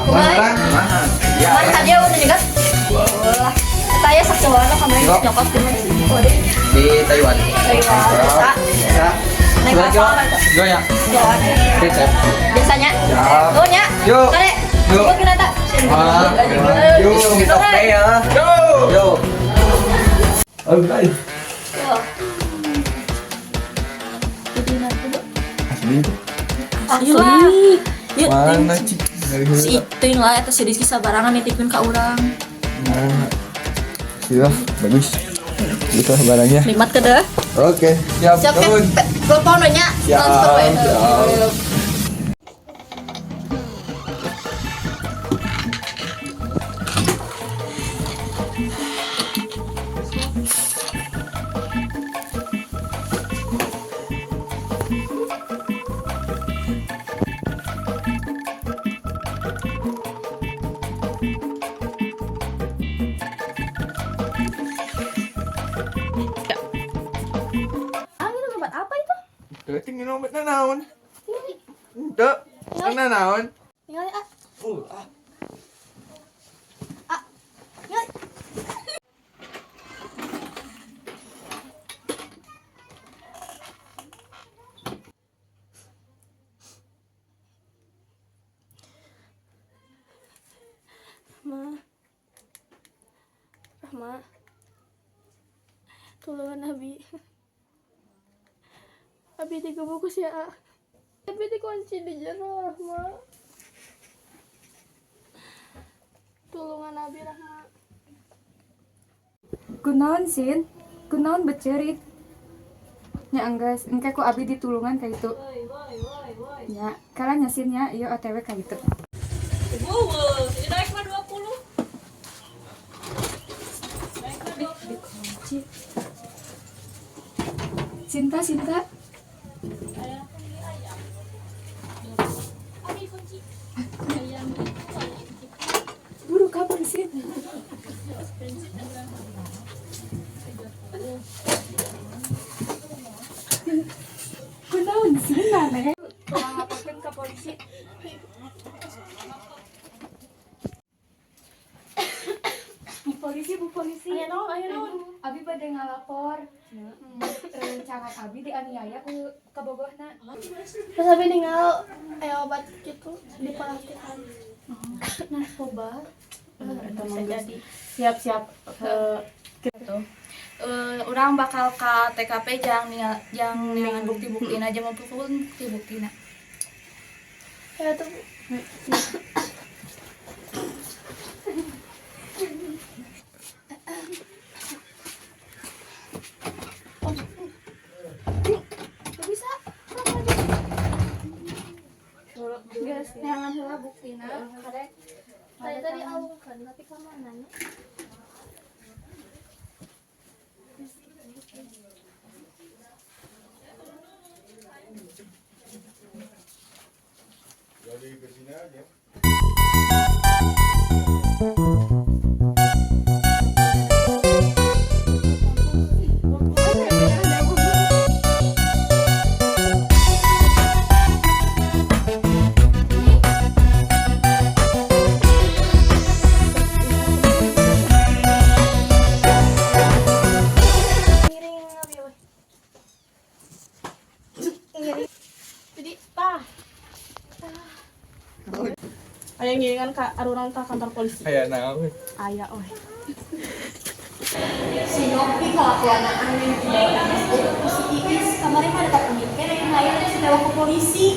Kumaha? Orang? Mana? Iya. Kemarin tadi udah nyegat. Wah. Saya sakiloan kemarin Kilo. nyokot di mana sih? Oh, di Di Taiwan. Taiwan. Bisa. Ya. Naik Dua kapal kilo. apa itu? Dua ya. Kiloan. Sip. Biasanya. Siap. Oh, nya. Yuk. Kare. Yuk. Gua kena tak. Ah, Yuk. Kita oke ya. Yo. Yo. Oke. Yuk. Jadi nanti, Bu. Asli. Asli. Yuk, Mana cik? si Iting lah eta si Rizky sabarangan nitipin ka urang. Mana? Sudah, bagus. Itu barangnya. Nikmat ke deh. Oke, siap. Siap kan? Turun. Telepon we nya. Siap, Transfer we. siap. Ah, ini obat apa itu? Teu tinggal obat naon? Teu, mana naon? Tinggal ah. Ah. Ah. Tinggal. Rahma. Rahma. Tulungan Abi. Abi digebuk ku si A. Abi dikunci di jero, Rahma. Tulungan Abi, Rahma. Kunaon, Sin? Kunaon becerik? Nya enggeus, engke ku abi ditulungan ka itu. Nya, kala nya Sin nya, ieu OTW ka itu. Wow, ini naik mah 20. Dikunci. Sinta, Sinta. Buru kabur, Sin. Kunaon Sin maneh? Tolong laporkeun ke polisi. Bu polisi, Bu polisi. Aya naon, aya naon? Abi bade ngalapor. Rencangan abi dianiaya ku kabogohna. Terus Abi ninggal aya obat gitu di plastikan. Narkoba. Bisa jadi. Siap siap Gitu. Orang bakal ke TKP jangan ningal, jangan ningal bukti-buktiin aja mau pukul bukti-buktiin. Ya tuh. Bu. Gak bisa. Guys, neangan heula buktina. Karek. Tadi tadi alungkeun tapi ka mana nya? Jadi ke sini aja. Ngiring abi we. Ngiring. Jadi tah. Aya ngiringan ka arurang ka kantor polisi. Aya naon? Aya we. Si Nopi kelakuan aneh si Iis kemarin mah ada pemimpin yang lain si bawa ke polisi.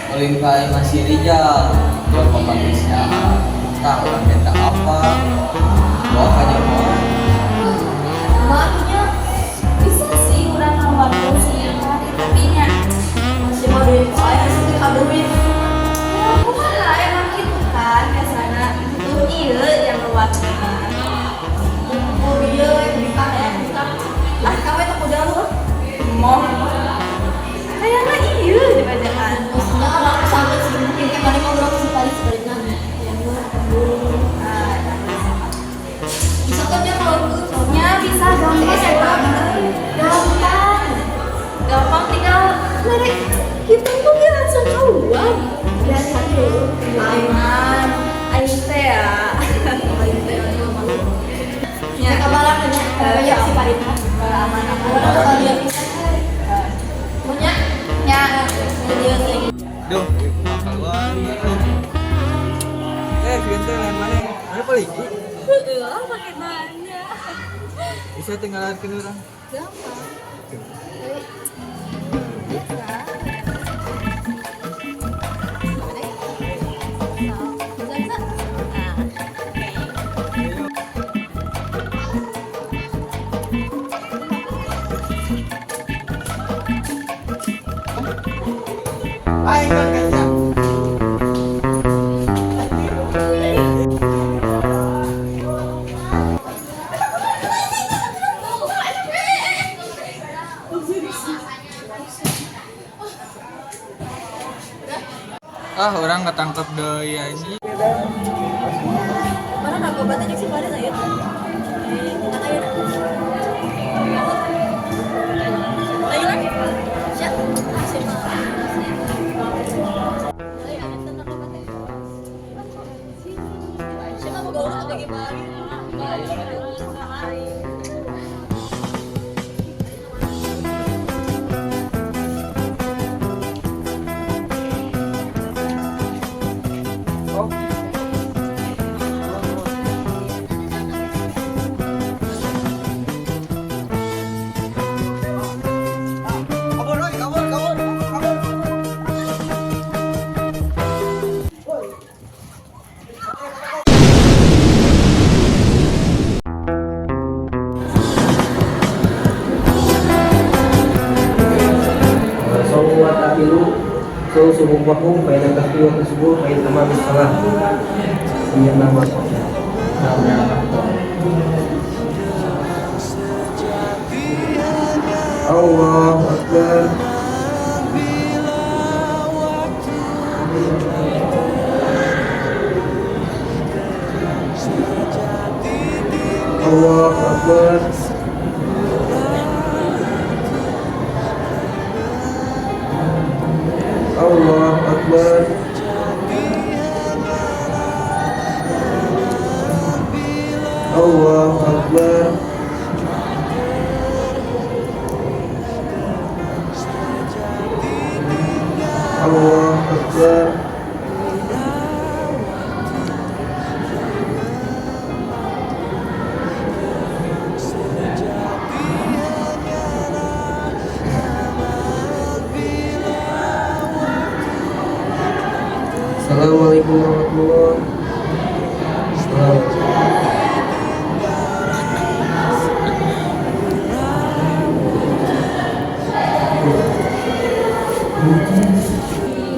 Ulin ka masih Rijal. Jual pematisnya. Tah urang minta apa? Bawa ka nyawa. Maafnya bisa sih orang ngebantu sih tapi nya Masih mau duit wae sih ka duit. Ya aku lah emang gitu kan biasanya itu iya yang ngebantu. Oh iya, buka ya, buka. Ah, kamu itu jalan lu. Mau kayaknya iya dibacakan. Maksudnya kalau aku sampai sih mungkin kemarin ngobrol ke si Paris sebenarnya. Ya, Ah, bisa kan ya kalau lu ya bisa gampang ya gampang gampang tinggal narik hitung tuh dia langsung keluar. Dan Aman. Aing teh ya. Aing teh Ya, kabar nya. Ya si Farid mah. Aman aman. Urang bakal lihat pisan. Punya? Nya. Iya sih. Duh, keluar. Eh, si lain mana? Mana polisi? Heeh, pakai nanya. Bisa tinggalan ke orang. Gampang. Bisa bisa. Nah. Aing kan kaca. Ah, urang ketangkep deui anjing. Mana narkoba teh jeung si Farid aya tuh. Eh, aya. Ayo lah. Siap. Ah, siap. Ayo, ada narkoba teh. Siapa mau gaul atau gimana? Oh. Kabur, oi, kabur, kabur, kabur. Saumu wa tahilu sau subuhakum fa inna takfi wa tasbuh fa inna tamam salah. Sami'na wa ata'na. Allahu Akbar. Allahu Akbar. Allahu Akbar. Allahu Akbar. Allahu Akbar. Assalamualaikum warahmatullahi wabarakatuh.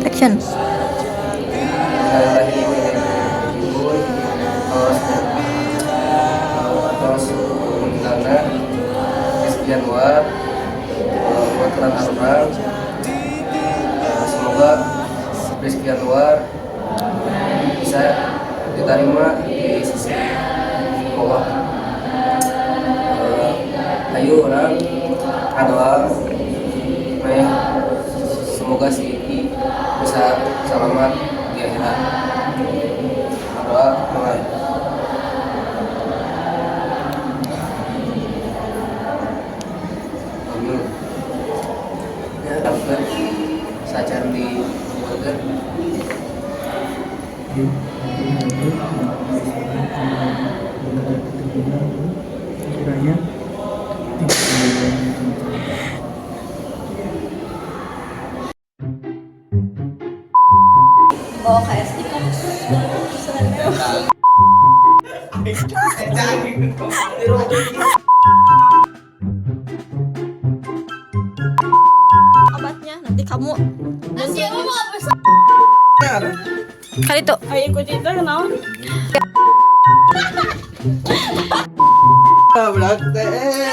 Action. Innalillahi wa inna ilaihi raji'un. Atos meninggalna Rizky Anwar, perwakilan Arurang. Semoga Rizky Anwar bisa diterima di sisi Allah. Ayo urang doa meh semoga si Iki bisa selamat di akhirat. Doa mulai. Amin. Ya, dapat sajar di burger. Kiranya tidak. Bawa ke SD kan. Obatnya nanti kamu kali itu. Ayo ikut itu naon? Berat teh.